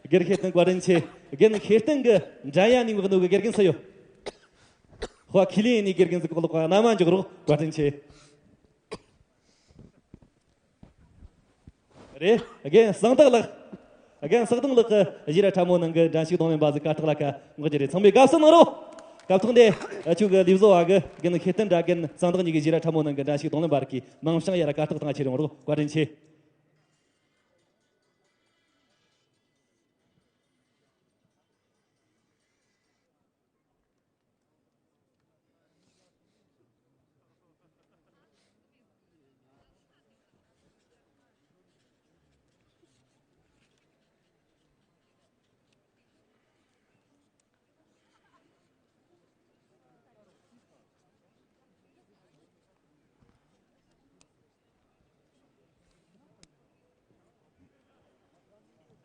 དགེ་རྒན་ཤེར་བསྟན་བཀའ་དྲིན་ཆེ། རྒན་ཤེར་བསྟན་གི་འགྲན་ཡ་ནས་མངགས་ནུ་གི་དགེ་རྒན་སུ་ཡོད། དཔའ་ཁས་ལེན་ནས་དགེ་རྒན་ཟིག་གོ་ལོག་ག་ན་མ་འཇོག་རོགས། བཀའ་དྲིན་ཆེ། རེད། རྒན་གསང་བདག་ལགས། རྒན་གསང་བདག་ལགས་ཀྱིས་བཞེས་ར་ཁྲ་མོ་ནང་གི་འགྲན་ཞུགས་རྡུང་ལེན་པ་ཟིག་གར་སྟེགས་ལ་ཁ་འགོད་རྒྱུ་རེད། ཚང་མས་དགའ་བསུ་གནང་རོགས། སྐབས་ཐོག་འདི་ཨ་ཆུ་གི་ལི་བཟོ་བ་གི་རྒན་ཤེས་ལྡན་དྲ་རྒན་གསང་བདག་གཉིས་ཀྱིས་བཞེས་ར་ཁྲ་མོ་ནང་གི་འགྲན་ཞུགས་རྡུང་ལེན་པ་རིགས་ཀྱི་མིང་བྱང་ཡར་གར་སྟེགས་སྟེང་ཆེ་རུང་རོགས། བཀའ་དྲིན་ཆེ།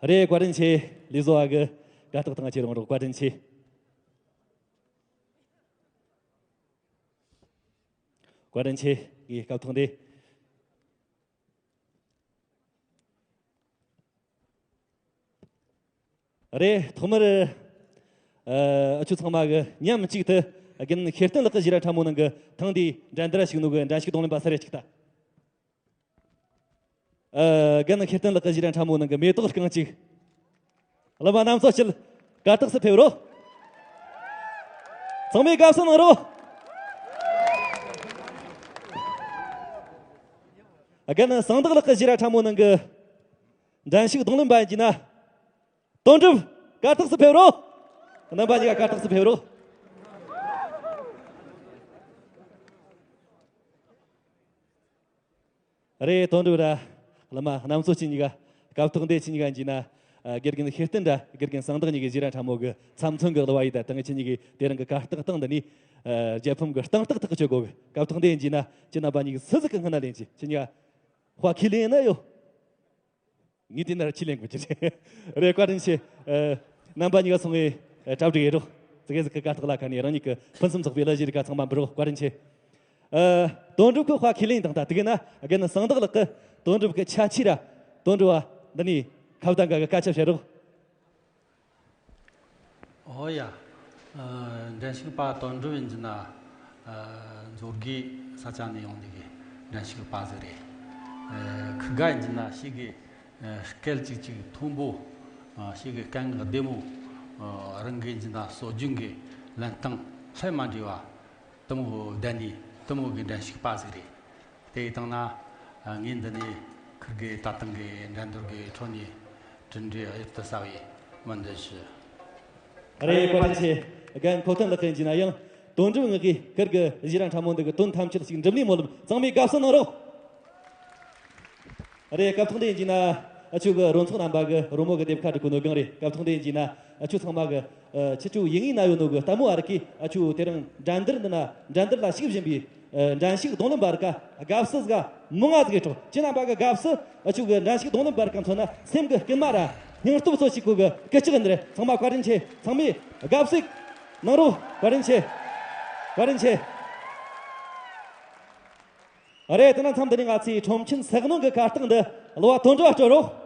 རེད། བཀའ་དྲིན་ཆེ། ལི་བཟོ་བ་གི་གར་སྟེགས་སྟེང་ཆེ་རུང་རོགས། བཀའ་དྲིན་ཆེ། བཀའ་དྲིན་ཆེ། ངའི་སྐབས་ཐོག་འདི། རེད། ཐོག་མར་ཨ་ཆུ་ཚང་མ་གི་མཉམ་གཅིག་ཏུ་རྒན་ཤེས་ལྡན་ལགས་ཀྱི་བཞེས་ར་ཁྲ་མོ་ནང་གི་ཐེངས་འདིའི་འགྲན་བསྡུར་ཞུགས་ནོ་གི་འགྲན་ཞུགས་རྡུང་ལེན་པ་སུ་རེད་ཅིག་ལྟ། ཨ། རྒན་ཤེས་ལྡན་ལགས་ཀྱི་བཞེས་ར་ཁྲ་མོ་ནང་གི་མེ་ཏོག་རྐང་གཅིག་བླ་མ་རྣམ་ཚོགས་ཀྱིས་གར་སྟེགས་སུ་ཕེབས་རོགས། ཚང་མས་དགའ་བསུ་གནང་རོགས། རྒན་གསང་བདག་ལགས་ཀྱི་བཞེས་ར་ཁྲ་མོ་ནང་གི་འགྲན་ཞུགས་རྡུང་ལེན་པ་ཡིན་གྱི་ན། དོན་གྲུབ་གར་སྟེགས་སུ་ཕེབས་རོགས། རྣམ་པ་གཉིས་ཀ་གར་སྟེགས་སུ་ཕེབས་རོགས། རེད། དོན་གྲུབ་ར་བླ་མ་རྣམ་ཚོགས་ཁྱེད་གཉིས་ཀ་སྐབས་ཐོག་འདི་ཁྱེད་གཉིས་ཀ་ཡིན་གྱི་ན། ཨ། དགེ་རྒན་ཤེས་ལྡན་དྲ་དགེ་རྒན་གསང་བདག་གཉིས་ཀྱི་བཞེས་ར་ཁྲ་མོ་གི་ཚབ་མཚོན་གྱི་གླུ་བ་ཡིས་ད་ཐེངས་ཁྱེད་གཉིས་ཀྱིས་དེ་རིང་གི་གར་སྟེགས་སྟེང་འདི་ནས། ཨ། རྒྱལ་ཕམ་གྱི་སྟེང་ཐག་ཐག་གཅོད་དགོས་གི། སྐབས་ཐོག་འདི་ཡིན་གྱི་ན་ཁྱེད་རྣམ་པ་གཉིས་ཀྱི་སུ་ཟིག་གི་སྔུན་ན་ལེན་གྱི། ཁྱེད་གཉིས་ཀ་དཔའ་ཁས་ལེན་ན་ཡོད། ངས་དེ་ན་ཁས་ལེན་དགོས་ཀྱི་རེད། རེད། བཀའ་དྲིན་ཆེ། ཨ། རྣམ་པ་གཉིས་ཀ་སོང་ངས་གྲ་སྒྲིག་ཡེད་རོགས། ཙི་གེ་ཟིག་གི་གར་སྟེགས་ལ་ཁ་ནས་རང་ཉིད་ཀྱི་ཕུན་སུམ་ཚོགས་པའི་གླུ་གཞས་རིགས་ཀ་ཚང་མ་འབུལ་རོགས། བཀའ་དྲིན་ཆེ། ཨ། དོན་གྲུབ་ཀྱིས་དཔའ་ཁས་ལེན་བཏང་། ད་དེ་གི་ན་རྒན་གསང་བདག་ལགས་ཀྱིས་དོན་གྲུབ་ཀྱི་ཆ་ཆེ་ར་དོན་གྲུབ་བ་འདི་ནས་ཁ་བརྡ་འགའ་གི་སྐད་ཆ་བཤད་རོགས། ཨོ་ཡ། ཨ། འགྲན་ཞུགས་པ་དོན་གྲུབ་ཡིན་གྱི་ན། ཨ། མཛོད་དགེ་ས་ཆ་ནས་ཡོང་ནི་གི་འགྲན་ཞུགས་པ་ཟིག་རེད། ཨ། ཁི་དགའ་ཡིན་གྱི་ན་ཞིག་གི། ཨ། སྐད་ཅིག་ཅིག་མཐོན་པོ། ཨ། ཞིག་གི་སྐད་ངག་བདེ་མོ། ཨ། རང་གི་ཡིན་གྱི་ན་སྲོལ་རྒྱུན་གྱི་ལེན་སྟངས་ལྷད་མ་འདྲེས་པ། དེ་མོ་བསྡད་ནས་དེ་མོ་གི་འགྲན་ཞུགས་པ་ཟིག་རེད། དེ་ཡི་སྟེང་ན་ངས་འདི་ནས་ཁིར་གི་ད་ཐེངས་གི་འགྲན་བསྡུར་གི་ཁྲོད་ནས་གྲུབ་འབྲས་གཡུར་དུ་ཟ་བའི་སྨོན་འདུན་ཞུ། རེད། བཀའ་དྲིན་ཆེ། རྒན་ཁོ་ཐོན་ལགས་ཀྱིས་ཡིན་གྱི་ན་ཡང་དོན་གྲུབ་ངག་གིས་ཁིར་གི་བཞེས་ར་ཁྲ་མོ་འདི་གི་དོན་ཐམས་ཅད་ཞིག་འགྲུབ་ནས་སྨོན་ལམ། ཚང་མས་དགའ་བསུ་གནང་རོགས། རེད། སྐབས་ཐོག་འདི་ཡིན་གྱི་ན་ཨ་ཆུ་གི་རོལ་ཚོགས་རྣམ་པ་གི་རོལ་མོ་གི་སྡེབ་ཁ་སྒྲིག་གོ་ནོ་སྒང་རེད། སྐབས་ཐོག་འདི་ཡིན་གྱི་ན་ཨ་ཆུ་ཚང་མ་གི་ཨ་ཁྱེད་ཆོ་ཡིན་ངེས་ན་ཡོད་ནོ་གི་ལྟད་མོ་བ་རིགས་ཀྱིས་ཨ་ཆུ་དེ་རིང་འགྲན་བསྡུར་འདི་ན་འགྲན་བསྡུར་ལ་ཞུགས་བཞིན་པའི་ཨ་འགྲན་ཞུགས་རྡུང་ལེན་པ་རིགས་ཀ་དགའ་བསུ་ཟིག་མང་ང་ཟིག་ཡོད་ཆོག་ཁྱེད་རྣམ་པ་གི་དགའ་བསུ་ཨ་ཆུ་གི་འགྲན་ཞུགས་རྡུང་ལེན་པ་རིགས་ཀ་མཚོན་ན་སེམས་གི་སྐྱིད་མ་ར་སྙིང་སྟོབས་ཚོ་ཞིག་གོ་གི་སྐད་ཅིག་འདི་རེད། ཚང་མ་བཀའ་དྲིན་ཆེ། ཚང་མས་དགའ་བསུ་གནང་རོགས། བཀའ་དྲིན་ཆེ། བཀའ་དྲིན་ཆེ། རེད། དེ་ན་མཚམས་འདི་ནས་ང་ཚོའི་ཁྲོམ་ཆེན་ཟིལ་གནོན་གྱི་གར་སྟེགས་འདི་གླུ་བ་དོན་གྲུབ་སྤྲོད་རོགས།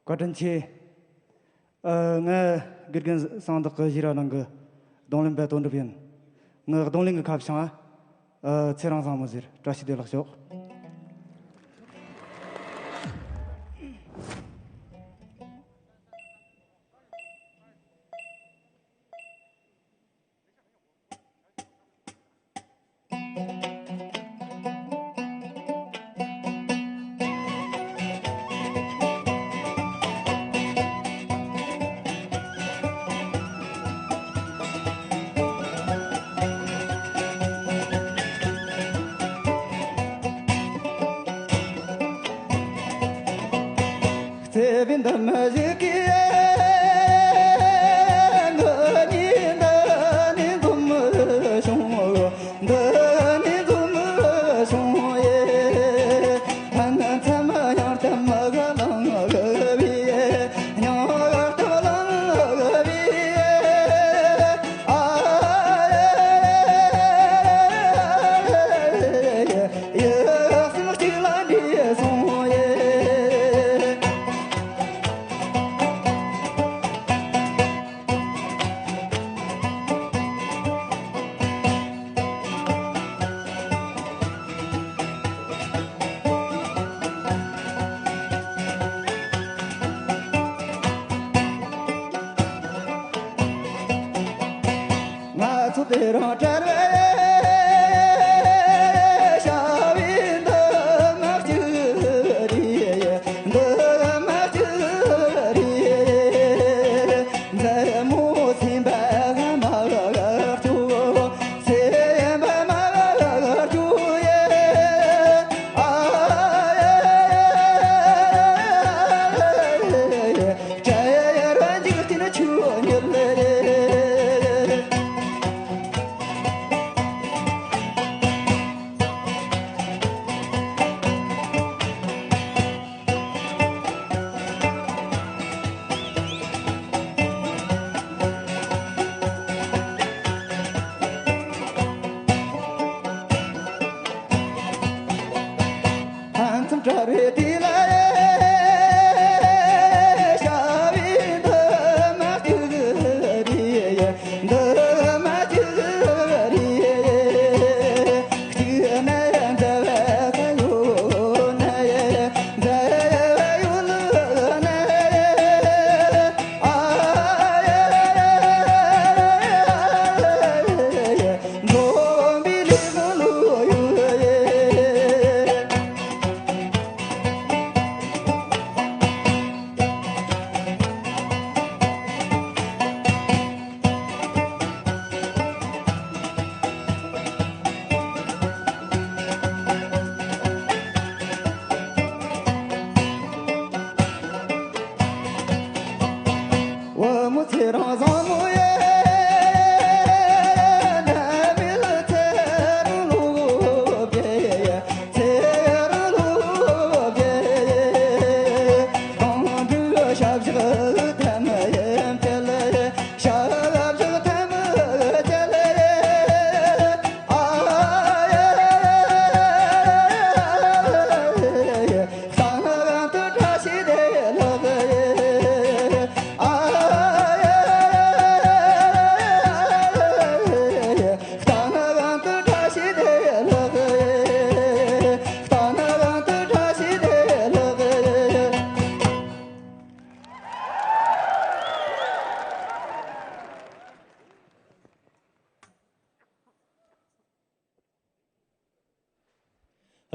བཀའ་དྲིན་ཆེ། ཨ། ང་དགེ་རྒན་གསང་བདག་གི་བཞེས་ར་ནང་གི་རྡུང་ལེན་པ་དོན་གྲུབ་ཡིན། ངའི་རྡུང་ལེན་གྱི་ཁ་བྱང་ཨ། ཨ། ཚེ་རིང་བཟང་མོ་ཟེར། བཀྲ་ཤིས་བདེ་ལེགས་ཤོག་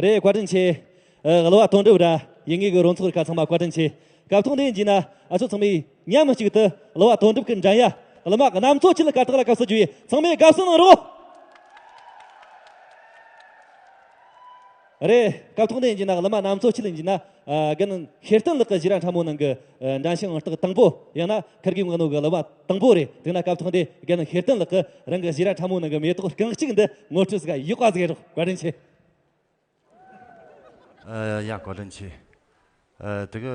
རེད། བཀའ་དྲིན་ཆེ། ཨ། གླུ་བ་དོན་གྲུབ་ར་ཡིན་ངེས་ཀྱི་རོལ་ཚོགས་རིགས་ཚང་མ་བཀའ་དྲིན་ཆེ། སྐབས་ཐོག་འདི་ཡིན་གྱི་ན་ཨ་ཚོ་ཚང་མས་མཉམ་གཅིག་ཏུ་གླུ་བ་དོན་གྲུབ་ཀྱི་འགྲན་ཡ་གླུ་མ་གནམ་མཚོ་ཆེ་ལ་གར་སྟེགས་ལ་དགའ་བསུ་ཞུ་ཡི། ཚང་མས་དགའ་བསུ་གནང་རོགས། རེད། སྐབས་ཐོག་འདི་ཡིན་གྱི་ན་གླུ་མ་གནམ་མཚོ་ཆེ་ལ་ཡིན་གྱི་ན། ཨ། རྒན་ཤེར་བསྟན་ལགས་ཀྱི་ཞིག་ར་ཕྲ་མོ་ནང་གི། ཨ། འགྲན་ཞུགས་ཨང་རྟགས་དང་པོ། ཡང་ན་ཁིར་གི་ངོ་ནོ་གི་གླུ་མ་དང་པོ་རེད། དེ་ན་སྐབས་ཐོག་འདི་རྒན་ཤེར་བསྟན་ལགས་ཀྱིས་རང་གི་ཞིག་ར་ཕྲ་མོ་ནང་གི་མེ་ཏོག་རྐང་གཅིག་འདི་ངོ་སྤྲོད་ཟིག་ཡག་པ་ཟིག་རོགས། བཀའ་དྲིན་ཆེ། ཨ། ཡ། བཀའ་དྲིན་ཆེ། ཨ། དེ་གི་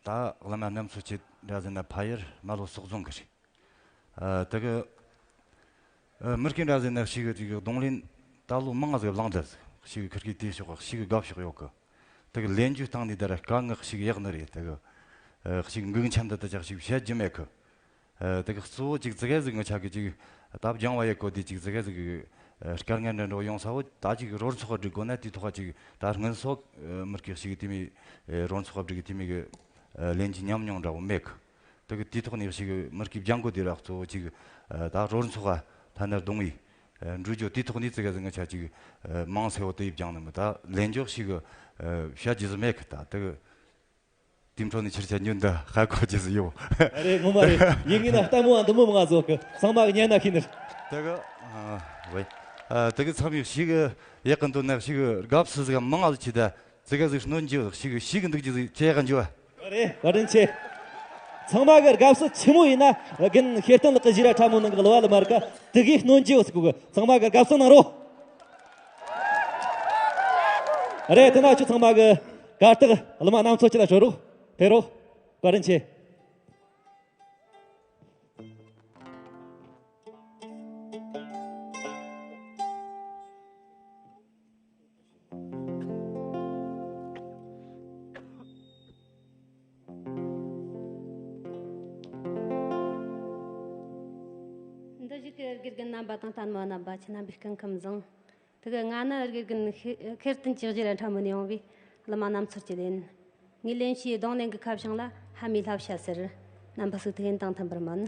ད་གླུ་མ་གནམ་མཚོ་ཆེ་འདྲ་ཟེར་ན་ཕ་ཡུལ་རྨ་ལྷོ་སོག་རྫོང་གི་རེད། ཨ། དེ་གི། ཨ། མི་སྐད་འདྲ་ཟེར་ན་ཞིག་གི་དེ་གི་རྡུང་ལེན་ད་ལོ་མང་ང་ཟིག་བླངས་འདྲ་ཟིག། ཞིག་གི་ཁིར་གི་དེ་ཕྱོགས། ཞིག་གི་དགའ་ཕྱོགས་ཡོད་གི། དེ་གི་ལེན་རྒྱུ་སྟེང་ནས་དེ་ར་དཀའ་ངལ་ཞིག་ཡག་ནི་རེད། དེ་གི། ཨ། ཞིག་འགུག་འཆམ་འདི་ད་ཅག་ཞིག་བཤད་རྒྱུ་མེད་གི། ཨ། དེ་གི་གཙོ་བོ་ཅིག་ཙི་གེ་ཟིག་ངི་ཆ་གི་ཅིག་ད་སྦྱང་བ་ཡེ་གོ་དེ་ཅིག་ཙི་གེ་ཟིག་གི། ཨ། དཀའ་ངལ་འདྲ་འདྲ་ཡོང་ས་བོ། ད་ཅིག་རོལ་ཚོགས་སྒྲིག་དགོས་ན་དེ་ཐོག་ཅིག་ད་སྔོན་སོག་མི་སྐད་ཞིག་དེ་མི་རོལ་ཚོགས་སྒྲིག་དེ་མི་གི་ལེན་གྱི་ཉམས་མྱོང་འདྲ་བོ་མེད་གི། དེ་གི་དེ་ཐོག་ནས་ཞིག་མི་སྐད་སྦྱང་དགོས་དེ་ར་གཙོ་བོ་ཅིག་ད་རོལ་ཚོགས་ཐ་ན་རྡུང་བའི་འགྲོ་རྒྱུ་དེ་ཐོག་ནས་ཙི་གེ་ཟིག་ངི་ཆ་ཅིག་མང་སེ་བོ་དེ་ཡི་སྦྱང་ནི་མི། ད་ལེན་རྒྱུ་ཞིག་བཤད་རྒྱུ་ཟིག་མེད་གི། ད་དེ་གི། དེ་འཕྲོ་ནས་ཕྱིར་ཆ་ཉུང་འདི་ཧ་གོ་རྒྱུ་ཟིག་ཡོད། རེད། ངོ་མ་རེད། ཡིན་ངེས་ན་ལྟད་མོ་བ་འདི་མོ་མང་ང་བཟོ་གི། ཚང་མ་གི་ཉན་ན་ཤེས་ནི་རེད། དེ་གི། ཨ། ཝེ། ཨ། དེ་གི་ཚང་མས་ཞིག་ཡག་གི་འདུག་ན་ཞིག་དགའ་བསུ་ཟིག་མང་ང་ཟིག་བྱས་ད་ཙི་གེ་ཟིག་སྣོན་རྒྱུ་ཞིག་ཞིག་འདུག་རྒྱུ་ཟིག་བྱེད་གི་འཇུ་བ། རེད། བཀའ་དྲིན་ཆེ། ཚང་མ་གི་དགའ་བསུ་ཆེན་མོ་ཡིན་ན་རྒན་ཤེར་བསྟན་ལགས་ཀྱི་ཞིག་ར་ཕྲ་མོ་ནང་གི་གླུ་བ་ལ་མར་ཀ་དེ་གི་སྣོན་རྒྱུ་ཟིག་གོ་གི། ཚང་མ་གི་དགའ་བསུ་གནང་རོགས། རེད། དེ་ན་ཁྱོད་ཚང་མ་གི་གར་སྟེགས་གླུ་མ་གནམ་མཚོ་ཆེ་ལ་ཤོར་རོགས། ཕེབས་རོགས། བཀའ་དྲིན་ཆེ། འདིར་བཞུགས་ཀྱི་དགེ་རྒན་རྣམ་པ་དང་ལྟད་མོ་བ་རྣམ་པ། ཁྱེད་རྣམ་པས་སྐུ་ཁམས་བཟང་། དེ་གི་ང་ནི་དགེ་རྒན་ཤེ་ཤེར་བསྟན་གྱི་ཞིག་ར་ཕྲ་མོ་ནས་ཡོང་བའི་གླུ་མ་གནམ་མཚོ་ཆེ་ལེན། ངས་ལེན་བྱས་རྡུང་ལེན་གྱི་ཁ་བྱང་ལ་ཕ་མའི་བསླབ་བྱ་ཟེར། རྣམ་པ་ཚོས་ཐུགས་ཡོན་དང་མཐུན་པར་སྨོན།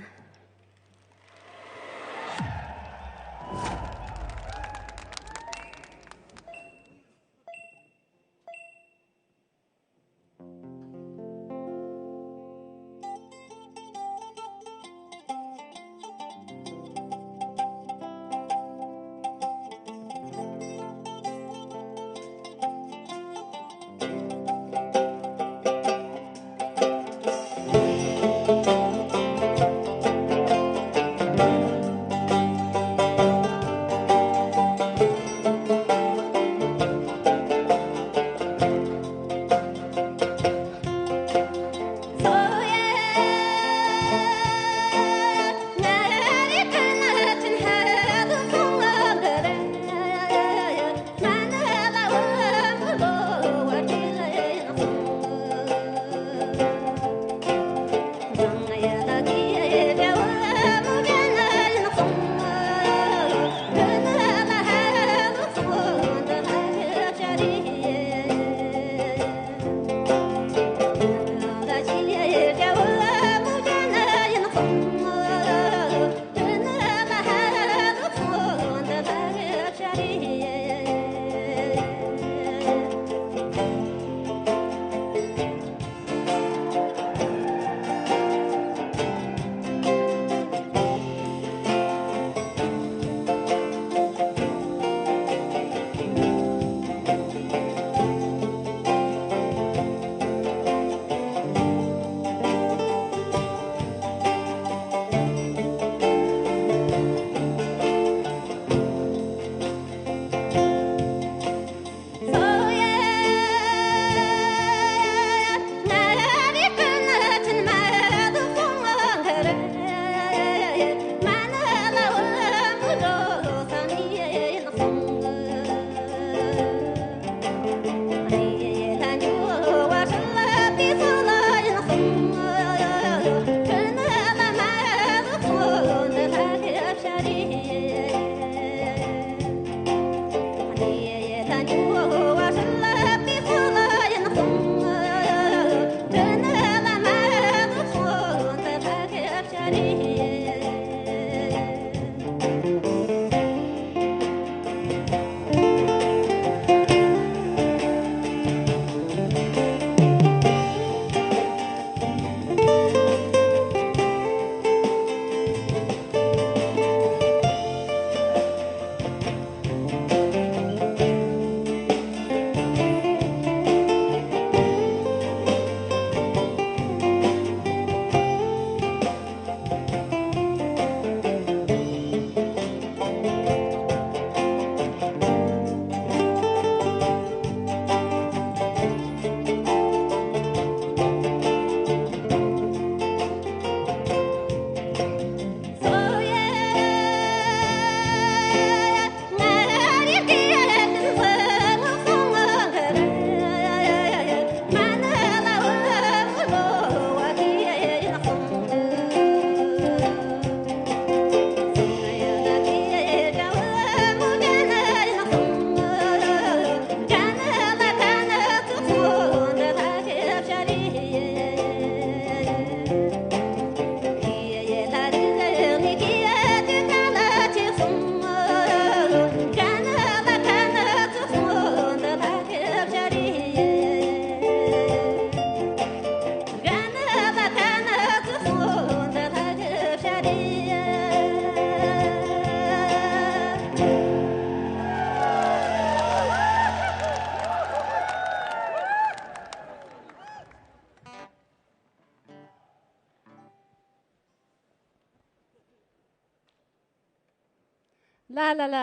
ལ་ལ་ལ།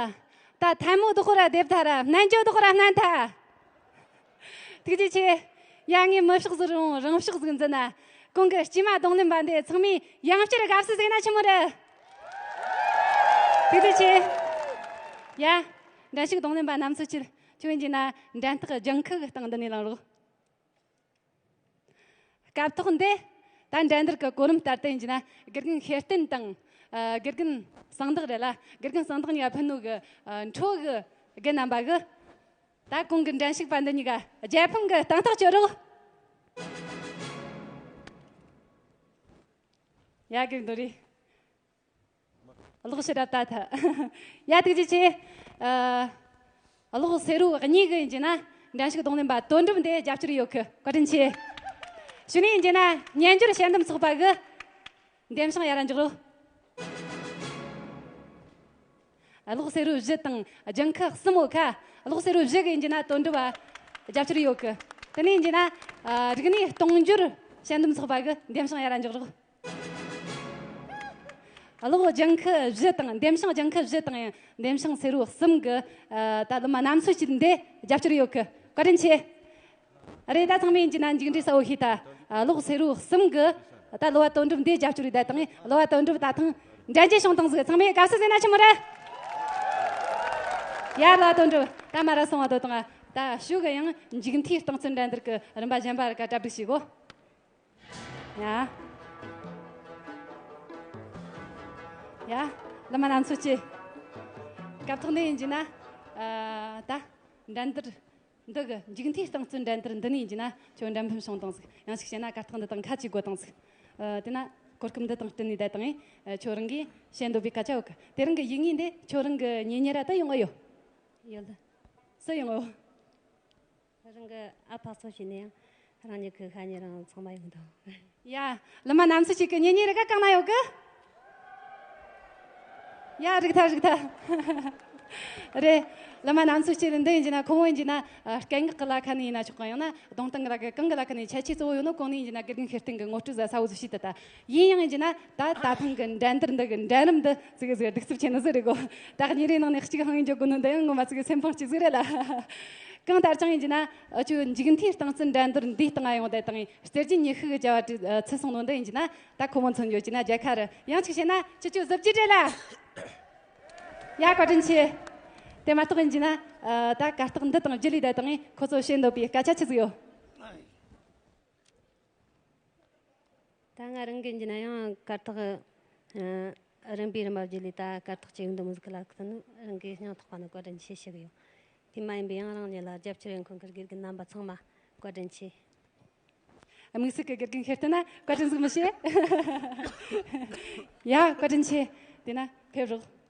ད་ཐལ་མོ་རྡོག་ར་རྡེབ་ཐལ་ར། སྨན་བཅོས་རྡོག་ར་སྨན་ཐལ། ཐུགས་རྗེ་ཆེ། ཡ། ངས་མི་ཕྱོགས་ཟིག་རུང་རང་ཕྱོགས་ཟིག་འཛིན་ན། གོང་གི་སྐྱེས་མ་རྡུང་ལེན་པ་འདི་ཚང་མས་ཡང་བསྐྱར་དགའ་བསུ་ཟིག་ན་ཆི་མོ་རེད། ཐུགས་རྗེ་ཆེ། ཡ། འགྲན་ཞུགས་རྡུང་ལེན་པ་རྣམ་ཚོ་ཁྱེད་ཁྱོད་ཡིན་གྱི་ན་འགྲན་རྟགས་ལྗང་ཁུ་གི་སྟེང་འདི་ནས་ལངས་རོགས། སྐབས་ཐོག་འདི་ད་འགྲན་བསྡུར་གྱི་གོ་རིམ་ལྟར་དུ་ཡིན་གྱི་ན། དགེ་རྒན་ཤེར་བསྟན་དང་། ཨ། དགེ་རྒན་གསང་བདག་རེད་ལ། དགེ་རྒན་གསང་བདག་གཉིས་ཀ་ཕུད་ནོ་གི། ཨ། འཕྲོ་གི་རྒན་རྣམ་པ་གི། ད་གོང་གི་འགྲན་ཞུགས་པ་འདི་གཉིས་ཀ་རྒྱལ་ཕམ་གི་སྟེང་ཐག་གཅོད་རོགས། ཡ། གི་འདོ་རེད། གློག་ཕྱི་རབ་ད་ཐ། ཡ། ཐུགས་རྗེ་ཆེ། ཨ། གློག་སེར་པོ་གཉིས་ཀྱི་ཡིན་གྱི་ན་འགྲན་ཞུགས་རྡུང་ལེན་པ་དོན་གྲུབ་འདི་རྒྱབ་སྐྱོར་ཡོད་གི། བཀའ་དྲིན་ཆེ། གཞུག་ནས་ཡིན་གྱི་ན་སྨྱན་སྦྱོར་དཔྱད་འདེམས་ཚོགས་པ་གི་འདེམས་བྱང་ཡར་ར་འཇོག་རོགས། གློག་སེར་པོ་བཞི་དང་ལྗང་ཁུ་གསུམ་ཡོད་ཁ། གློག་སེར་པོ་བཞི་གི་ཡིན་གྱི་ན་དོན་གྲུབ་པ་རྒྱབ་སྐྱོར་ཡོད་གི། དེ་ནས་ཡིན་གྱི་ན། ཨ། རིག་གནས་གཏོང་སྦྱོར་དཔྱད་འདེམས་ཚོགས་པ་གི་འདེམས་བྱང་ཡར་ར་འཇོག་རོགས། གློག་ལྗང་ཁུ་བཞི་དང་། འདེམས་བྱང་ལྗང་ཁུ་བཞི་དང་འདེམས་བྱང་སེར་པོ་གསུམ་གི། ཨ། ད་ལོ་མ་རྣམ་ཚོ་ཁྱེད་འདི་རྒྱབ་སྐྱོར་ཡོད་གི། བཀའ་དྲིན་ཆེ། རེད། ད་ཚང་མས་ཡིན་གྱི་ན་མཇུག་འབྲས་གསལ་བོ་ཤེས་ད། ཨ། གློག་སེར་པོ་གསུམ་གི་ད་ལོ་བ་དོན་གྲུབ་འདི་རྒྱབ་སྐྱོར་ཡོད་ད་དང་། ལོ་བ་དོན་གྲུབ་ད་ཐེངས་འགྲན་རྒྱལ་བྱུང་བཏང་ཟིག། ཚང་མས་དགའ་བསུ་ཟེར་ན་ཆི་མོ་རེད། ཡ། ལོ་བ་དོན་གྲུབ་ད་མ་ར་སོང་བ་དོ་དང་། ད་ཞུ་གི་ཡང་མཇུག་མཐའི་རྟིང་རྩོད་འགྲན་བསྡུར་གི་རིམ་པ་གཞན་པ་ར་ཀ་གྲ་སྒྲིག་བྱེད་གོ། ཡ། ཡ། ལ་མ་ན་ཚོ་ཆེ། སྐབས་ཐོག་ནས་ཡིན་གྱི་ན། ཨ། ད་འགྲན་བསྡུར་འདི་གི་མཇུག་མཐའི་རྟིང་རྩོད་འགྲན་བསྡུར་འདི་ནས་ཡིན་གྱི་ན་ཁྱོད་འགྲན་ཕམ་བྱུང་བཏང་ཟིག། ཡང་ཞིག་བཤད་ན་གར་སྟེགས་འདི་དང་ཁ་གཅིག་དགོས་བཏང་ཟིག། ཨ། དེ་ན་གོ་སྐབས་འདི་དང་བསྟུན་ནས་བསྡད་བཏང་ངས། ཨ། ཁྱོད་རང་གིས་བཤད་འདོད་པའི་སྐད་ཆ་ཡོད་གི། དེ་རིང་གི་ཡིག་ངོས་འདི་ཁྱོད་རང་གི་གཉེན་ཉེ་ར་ད་ཡོང་གི་ཡོད། ཡོད། སུ་ཡོང་ཡོད། རང་གི་ཨ་ཕ་སོ་བྱས་ནས་ཡང་། རང་ཉིད་ཀྱི་ཤ་ཉེ་རང་ཚང་མ་ཡོང་དང་། ཡ། ལི་མ་རྣམ་ཚོ་གཅིག་གི་གཉེན་ཉེ་རེ་ག་གང་ན་ཡོད་གི། ཡ། རིག་ཐལ། རིག་ཐལ། རེད། ལི་མ་རྣམ་ཚོ་གཅིག་ལ་འདི་ཡིན་གྱི་ན། ཁོ་བོ་ཡིན་གྱི་ན། ཨ། སྐད་ངག་གི་ལ་ཁ་ནས་ཡིན་ན་ཆོག་གི། ཡང་ན་གདོང་སྟེང་གི་ལ་ཁ། གང་གི་ལ་ཁ་ནས་ཁྱད་ཆོས་གཙོ་བོ་ཡོད་ནོ་གོང་ནས་ཡིན་གྱི་ན་དགེ་རྒན་ཤེར་བསྟན་གི་ངོ་སྤྲོད་ཟ་ས་བོ་ཟིག་བྱས་ད་ད། ཡིན་ཡང་ཡིན་གྱི་ན་ད་ད་ཐེངས་གི་འགྲན་བསྡུར་འདི་གི་འགྲན་རིམ་འདི་ཙི་གེ་ཟིག་གདུག་རྩུབ་ཆེ་ནི་ཟིག་རེད་གོ། ད་གཉིས་རེ་ནང་ནས་གཅིག་ཧང་ཡིན་འཇོག་དགོས་ནོ་འདི་ཡང་ངོ་མ་ཙི་གེ་སེམས་ཕངས་གཅིག་ཟིག་རེད་ལ། གང་ལྟར་ཀྱང་ཡིན་གྱི་ན། ཨ། ཁྱོད་མཇུག་མཐའི་རྟིང་རྩོད་འགྲན་བསྡུར་འདིའི་སྟེང་ང་ཡོང་བསྡད་དང་། རྩེད་རྒྱུན་ཉི་ཤུ་གི་བྱ་བ་ཚུད་སོང་ནོ་འདི་ཡིན་གྱི་ན། ད་ཁོ་མོ་མཚོན་ཡོད་ཀྱི་ན་རྒྱལ་ཁ་རུ་ཡང་གཅིག་བཤད་ན་ཁྱེད་ཆོ་གཟི་བརྗིད་རེད་ལ། ཡ། བཀའ་དྲིན་ཆེ། དེ་མ་གཏོགས་ཡིན་གྱི་ན། ཨ། ད་གར་སྟེགས་འདི་དང་བརྒྱུད་ལས་བསྡད་དང་ཁོ་ཚོ་བཤད་འདོད་པའི་སྐད་ཆ་ཆི་ཟིག་ཡོད། ད་ང་རང་གི་ཡིན་གྱི་ན་ཡང་གར་སྟེགས། ཨ། རིམ་པས་རིམ་པ་བརྒྱུད་ལས་ད་གར་སྟེགས་ཀྱི་འདི་མོ་ཟིག་ལ་ཁུ་ནི་རང་གི་སྙིང་ཐག་པ་ནས་བཀའ་དྲིན་ཆེ་ཞུ་གི་ཡོད། དེ་མ་ཡིན་པའི་ཡང་རང་ཉིད་ལ་རྒྱབ་སྐྱོར་ཡོད་མཁན་གྱི་དགེ་རྒན་རྣམ་པ་ཚང་མ་བཀའ་དྲིན་ཆེ། དམིགས་བསལ་གྱི་དགེ་རྒན་ཤེར་བསྟན་ན་བཀའ་དྲིན་ཟིག་མི་ཤེས། ཡ། བཀའ་དྲིན་ཆེ། དེ་ན་ཕེབས་རོགས།